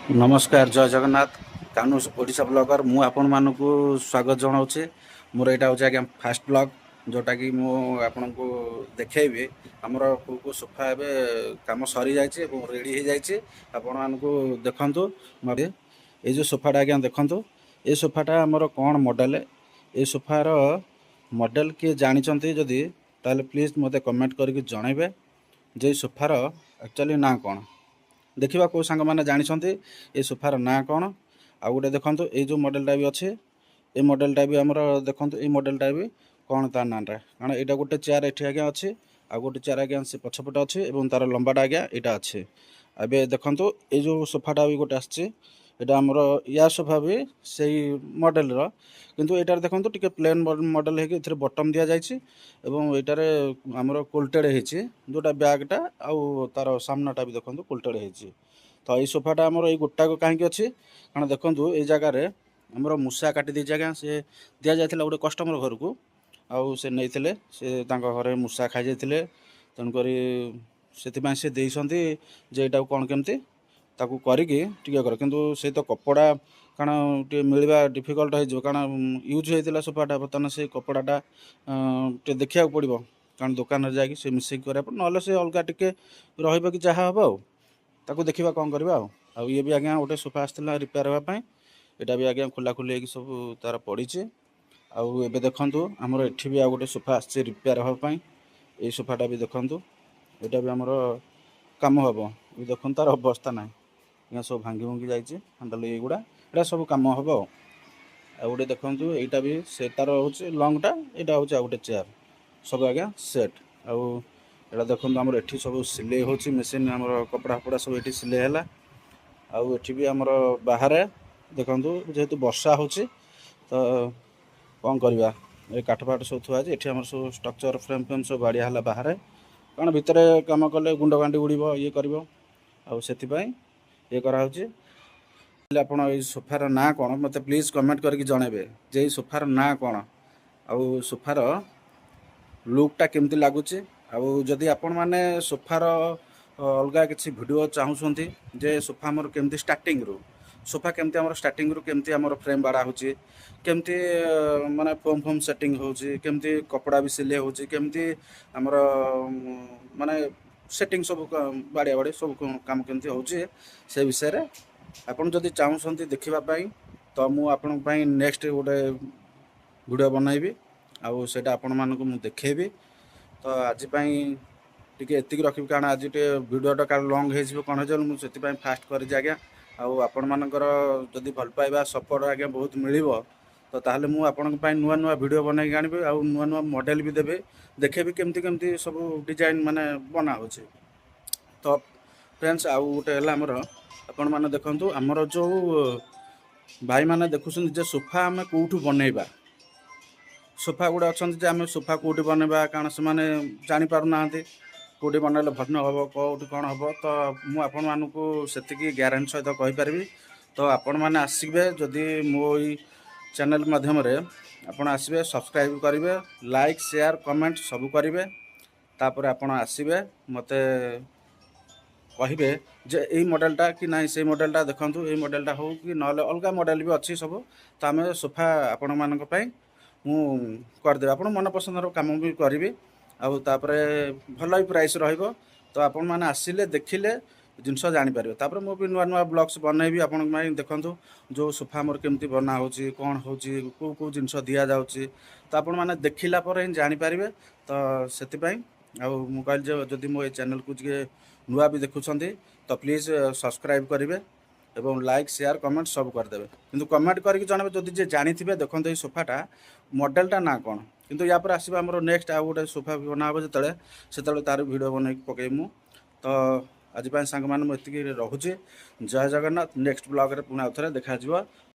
ନମସ୍କାର, ଜୟ ଜଗନ୍ନାଥ। କାନୁ ଓଡ଼ିଶା ବ୍ଲଗର ମୁଁ ଆପଣମାନଙ୍କୁ ସ୍ୱାଗତ ଜଣାଉଛି। ମୋର ଏଇଟା ହେଉଛି ଆଜ୍ଞା ଫାଷ୍ଟ ବ୍ଲଗ, ଯେଉଁଟାକି ମୁଁ ଆପଣଙ୍କୁ ଦେଖେଇବି ଆମର କେଉଁ କେଉଁ ସୋଫା ଏବେ କାମ ସରିଯାଇଛି ଏବଂ ରେଡ଼ି ହେଇଯାଇଛି। ଆପଣମାନଙ୍କୁ ଦେଖନ୍ତୁ, ଏଇ ଯେଉଁ ସୋଫାଟା ଆଜ୍ଞା ଦେଖନ୍ତୁ, ଏ ସୋଫାଟା ଆମର କ'ଣ ମଡ଼େଲ? ଏ ସୋଫାର ମଡ଼େଲ କିଏ ଜାଣିଛନ୍ତି ଯଦି, ତାହେଲେ ପ୍ଲିଜ୍ ମୋତେ କମେଣ୍ଟ କରିକି ଜଣାଇବେ ଯେ ଏଇ ସୋଫାର ଆକ୍ଚୁଆଲି ନାଁ କ'ଣ। ଦେଖିବା କେଉଁ ସାଙ୍ଗମାନେ ଜାଣିଛନ୍ତି ଏ ସୋଫାର ନାଁ କ'ଣ। ଆଉ ଗୋଟେ ଦେଖନ୍ତୁ, ଏଇ ଯେଉଁ ମଡ଼େଲଟା ବି ଅଛି, ଏ ମଡ଼େଲଟା ବି ଆମର ଦେଖନ୍ତୁ, ଏଇ ମଡ଼େଲଟା ବି କ'ଣ ତା ନାଁଟା? କାରଣ ଏଇଟା ଗୋଟେ ଚେୟାର ଏଠି ଆଜ୍ଞା ଅଛି, ଆଉ ଗୋଟେ ଚେୟାର ଆଜ୍ଞା ସେ ପଛପଟେ ଅଛି ଏବଂ ତାର ଲମ୍ବାଟା ଆଜ୍ଞା ଏଇଟା ଅଛି। ଏବେ ଦେଖନ୍ତୁ, ଏଇ ଯେଉଁ ସୋଫାଟା ବି ଗୋଟେ ଆସିଛି, ଏଇଟା ଆମର ୟା ସୋଫା ବି ସେଇ ମଡ଼େଲର, କିନ୍ତୁ ଏଇଟାରେ ଦେଖନ୍ତୁ ଟିକେ ପ୍ଲେନ୍ ମଡ଼େଲ ହେଇକି ଏଥିରେ ବଟମ୍ ଦିଆଯାଇଛି ଏବଂ ଏଇଟାରେ ଆମର କ୍ୱିଲ୍ଟେଡ଼ ହେଇଛି ଯେଉଁଟା ବ୍ୟାକ୍ଟା, ଆଉ ତାର ସାମ୍ନାଟା ବି ଦେଖନ୍ତୁ କ୍ୱିଲ୍ଟେଡ଼ ହେଇଛି। ତ ଏଇ ସୋଫାଟା ଆମର ଏଇ ଗୋଟାକ କାହିଁକି ଅଛି? କାରଣ ଦେଖନ୍ତୁ, ଏଇ ଜାଗାରେ ଆମର ମୂଷା କାଟି ଦେଇଛି ଆଜ୍ଞା। ସେ ଦିଆଯାଇଥିଲା ଗୋଟେ କଷ୍ଟମର ଘରକୁ ଆଉ ସେ ନେଇଥିଲେ, ସେ ତାଙ୍କ ଘରେ ମୂଷା ଖାଇଯାଇଥିଲେ। ତେଣୁକରି ସେଥିପାଇଁ ସେ ଦେଇଛନ୍ତି ଯେ ଏଇଟାକୁ କ'ଣ କେମିତି ତାକୁ କରିକି ଟିକେ କର। କିନ୍ତୁ ସେ ତ କପଡ଼ା କାରଣ ଟିକେ ମିଳିବା ଡିଫିକଲ୍ଟ ହେଇଯିବ, କାରଣ ୟୁଜ୍ ହେଇଥିଲା ସୋଫାଟା। ବର୍ତ୍ତମାନ ସେ କପଡ଼ାଟା ଟିକେ ଦେଖିବାକୁ ପଡ଼ିବ, କାରଣ ଦୋକାନରେ ଯାଇକି ସେ ମିଶେଇକି କରିବାକୁ ପଡ଼ିବ, ନହେଲେ ସେ ଅଲଗା ଟିକେ ରହିବ କି ଯାହା ହେବ, ଆଉ ତାକୁ ଦେଖିବା କ'ଣ କରିବା। ଆଉ ଇଏ ବି ଆଜ୍ଞା ଗୋଟେ ସୋଫା ଆସିଥିଲା ରିପେୟାର ହେବା ପାଇଁ। ଏଇଟା ବି ଆଜ୍ଞା ଖୋଲା ଖୋଲି ହେଇକି ସବୁ ତାର ପଡ଼ିଛି। ଆଉ ଏବେ ଦେଖନ୍ତୁ, ଆମର ଏଠି ବି ଆଉ ଗୋଟେ ସୋଫା ଆସିଛି ରିପେୟାର ହେବା ପାଇଁ। ଏଇ ସୋଫାଟା ବି ଦେଖନ୍ତୁ, ଏଇଟା ବି ଆମର କାମ ହେବ। ଏ ଦେଖନ୍ତୁ, ତାର ଅବସ୍ଥା ନାହିଁ ଆଜ୍ଞା, ସବୁ ଭାଙ୍ଗି ଭୁଙ୍ଗି ଯାଇଛି ହାଣ୍ଡେଲ ଏଇଗୁଡ଼ା। ଏଇଟା ସବୁ କାମ ହେବ। ଆଉ ଗୋଟେ ଦେଖନ୍ତୁ, ଏଇଟା ବି ସେ ତାର ହେଉଛି ଲଙ୍ଗଟା, ଏଇଟା ହେଉଛି ଆଉ ଗୋଟେ ଚେୟାର, ସବୁ ଆଜ୍ଞା ସେଟ୍। ଆଉ ଏଇଟା ଦେଖନ୍ତୁ, ଆମର ଏଠି ସବୁ ସିଲେଇ ହେଉଛି ମେସିନ୍, ଆମର କପଡ଼ା ଫପଡ଼ା ସବୁ ଏଠି ସିଲେଇ ହେଲା। ଆଉ ଏଠି ବି ଆମର ବାହାରେ ଦେଖନ୍ତୁ, ଯେହେତୁ ବର୍ଷା ହେଉଛି ତ କ'ଣ କରିବା, ଏ କାଠ ଫାଠ ସବୁ ଥୁଆ ହେଇଛି। ଏଠି ଆମର ସବୁ ଷ୍ଟ୍ରକ୍ଚର ଫ୍ରେମ୍ ଫ୍ରେମ୍ ସବୁ ବାଡ଼ିଆ ହେଲା ବାହାରେ, କାରଣ ଭିତରେ କାମ କଲେ ଗୁଣ୍ଡ ଗାଣ୍ଡି ଉଡ଼ିବ, ଇଏ କରିବ, ଆଉ ସେଥିପାଇଁ ଇଏ କରାହେଉଛି। ହେଲେ ଆପଣ ଏଇ ସୋଫାର ନାଁ କ'ଣ ମୋତେ ପ୍ଲିଜ୍ କମେଣ୍ଟ କରିକି ଜଣାଇବେ ଯେ ଏଇ ସୋଫାର ନାଁ କ'ଣ ଆଉ ସୋଫାର ଲୁକ୍ଟା କେମିତି ଲାଗୁଛି। ଆଉ ଯଦି ଆପଣମାନେ ସୋଫାର ଅଲଗା କିଛି ଭିଡ଼ିଓ ଚାହୁଁଛନ୍ତି ଯେ ସୋଫା ଆମର କେମିତି ଷ୍ଟାର୍ଟିଂରୁ, ସୋଫା କେମିତି ଆମର ଷ୍ଟାର୍ଟିଂରୁ କେମିତି ଆମର ଫ୍ରେମ୍ ବାଡ଼ା ହେଉଛି, କେମିତି ମାନେ ଫୋମ୍ ଫୋମ୍ ସେଟିଂ ହେଉଛି, କେମିତି କପଡ଼ା ବି ସିଲେଇ ହେଉଛି, କେମିତି ଆମର ମାନେ ସେଟିଂ ସବୁ ବାଡ଼ିଆ ବାଡ଼ି ସବୁ କାମ କେମିତି ହେଉଛି, ସେ ବିଷୟରେ ଆପଣ ଯଦି ଚାହୁଁଛନ୍ତି ଦେଖିବା ପାଇଁ, ତ ମୁଁ ଆପଣଙ୍କ ପାଇଁ ନେକ୍ସଟ ଗୋଟେ ଭିଡ଼ିଓ ବନାଇବି ଆଉ ସେଇଟା ଆପଣମାନଙ୍କୁ ମୁଁ ଦେଖେଇବି। ତ ଆଜି ପାଇଁ ଟିକେ ଏତିକି ରଖିବି, କାରଣ ଆଜି ଟିକେ ଭିଡ଼ିଓଟା କାଳେ ଲଙ୍ଗ୍ ହେଇଯିବ, କ'ଣ ହେଇଯିବ, ମୁଁ ସେଥିପାଇଁ ଫାଷ୍ଟ କରିଛି ଆଜ୍ଞା। ଆଉ ଆପଣମାନଙ୍କର ଯଦି ଭଲ ପାଇବା ସପୋର୍ଟ ଆଜ୍ଞା ବହୁତ ମିଳିବ, ତ ତାହେଲେ ମୁଁ ଆପଣଙ୍କ ପାଇଁ ନୂଆ ନୂଆ ଭିଡ଼ିଓ ବନେଇକି ଆଣିବି ଆଉ ନୂଆ ନୂଆ ମଡ଼େଲ ବି ଦେବେ, ଦେଖେଇବି କେମିତି କେମିତି ସବୁ ଡିଜାଇନ୍ ମାନେ ବନା ହେଉଛି। ତ ଫ୍ରେଣ୍ଡସ୍, ଆଉ ଗୋଟେ ହେଲା ଆମର ଆପଣମାନେ ଦେଖନ୍ତୁ, ଆମର ଯେଉଁ ଭାଇମାନେ ଦେଖୁଛନ୍ତି ଯେ ସୋଫା ଆମେ କେଉଁଠୁ ବନେଇବା, ସୋଫା ଗୁଡ଼ା ଅଛନ୍ତି ଯେ ଆମେ ସୋଫା କେଉଁଠି ବନେଇବା, କାରଣ ସେମାନେ ଜାଣିପାରୁନାହାନ୍ତି କେଉଁଠି ବନେଇଲେ ଭଲ ହେବ, କେଉଁଠି କ'ଣ ହେବ। ତ ମୁଁ ଆପଣମାନଙ୍କୁ ସେତିକି ଗ୍ୟାରେଣ୍ଟି ସହିତ କହିପାରିବି। ତ ଆପଣମାନେ ଆସିବେ ଯଦି ମୋ ଏଇ ଚ୍ୟାନେଲ୍ ମାଧ୍ୟମରେ ଆପଣ ଆସିବେ, ସବସ୍କ୍ରାଇବ୍ କରିବେ, ଲାଇକ୍, ସେୟାର, କମେଣ୍ଟ ସବୁ କରିବେ। ତାପରେ ଆପଣ ଆସିବେ, ମୋତେ କହିବେ ଯେ ଏଇ ମଡ଼େଲଟା କି ନାହିଁ ସେଇ ମଡ଼େଲଟା ଦେଖନ୍ତୁ, ଏଇ ମଡ଼େଲଟା ହେଉ କି ନହେଲେ ଅଲଗା ମଡ଼େଲ ବି ଅଛି ସବୁ, ତ ଆମେ ସୋଫା ଆପଣମାନଙ୍କ ପାଇଁ ମୁଁ କରିଦେବି। ଆପଣ ମନ ପସନ୍ଦର କାମ ବି କରିବି ଆଉ ତାପରେ ଭଲ ବି ପ୍ରାଇସ୍ ରହିବ। ତ ଆପଣମାନେ ଆସିଲେ ଦେଖିଲେ ଜିନିଷ ଜାଣିପାରିବେ। ତାପରେ ମୁଁ ବି ନୂଆ ନୂଆ ବ୍ଲଗ୍ସ ବନେଇବି ଆପଣଙ୍କ ପାଇଁ। ଦେଖନ୍ତୁ, ଯେଉଁ ସୋଫା ଆମର କେମିତି ବନା ହେଉଛି, କ'ଣ ହେଉଛି, କେଉଁ କେଉଁ ଜିନିଷ ଦିଆଯାଉଛି, ତ ଆପଣମାନେ ଦେଖିଲା ପରେ ହିଁ ଜାଣିପାରିବେ। ତ ସେଥିପାଇଁ ଆଉ ମୁଁ କହିଲି ଯେ ଯଦି ମୋ ଏ ଚ୍ୟାନେଲକୁ ଟିକେ ନୂଆ ବି ଦେଖୁଛନ୍ତି, ତ ପ୍ଲିଜ୍ ସବସ୍କ୍ରାଇବ୍ କରିବେ ଏବଂ ଲାଇକ୍, ସେୟାର, କମେଣ୍ଟ ସବୁ କରିଦେବେ। କିନ୍ତୁ କମେଣ୍ଟ କରିକି ଜଣାଇବେ ଯଦି ଯିଏ ଜାଣିଥିବେ, ଦେଖନ୍ତୁ ଏଇ ସୋଫାଟା ମଡ଼େଲଟା ନାଁ କ'ଣ। କିନ୍ତୁ ୟା ପରେ ଆସିବ ଆମର ନେକ୍ସଟ ଆଉ ଗୋଟେ ସୋଫା ବି ବନା ହେବ ଯେତେବେଳେ, ସେତେବେଳେ ତାର ଭିଡ଼ିଓ ବନେଇକି ପକେଇବି ମୁଁ। ତ ଆଜି ପାଇଁ ସାଙ୍ଗମାନେ ମୁଁ ଏତିକି ରହୁଛି। ଜୟ ଜଗନ୍ନାଥ। ନେକ୍ସଟ ବ୍ଲଗରେ ପୁଣି ଆଉ ଥରେ ଦେଖାଯିବ।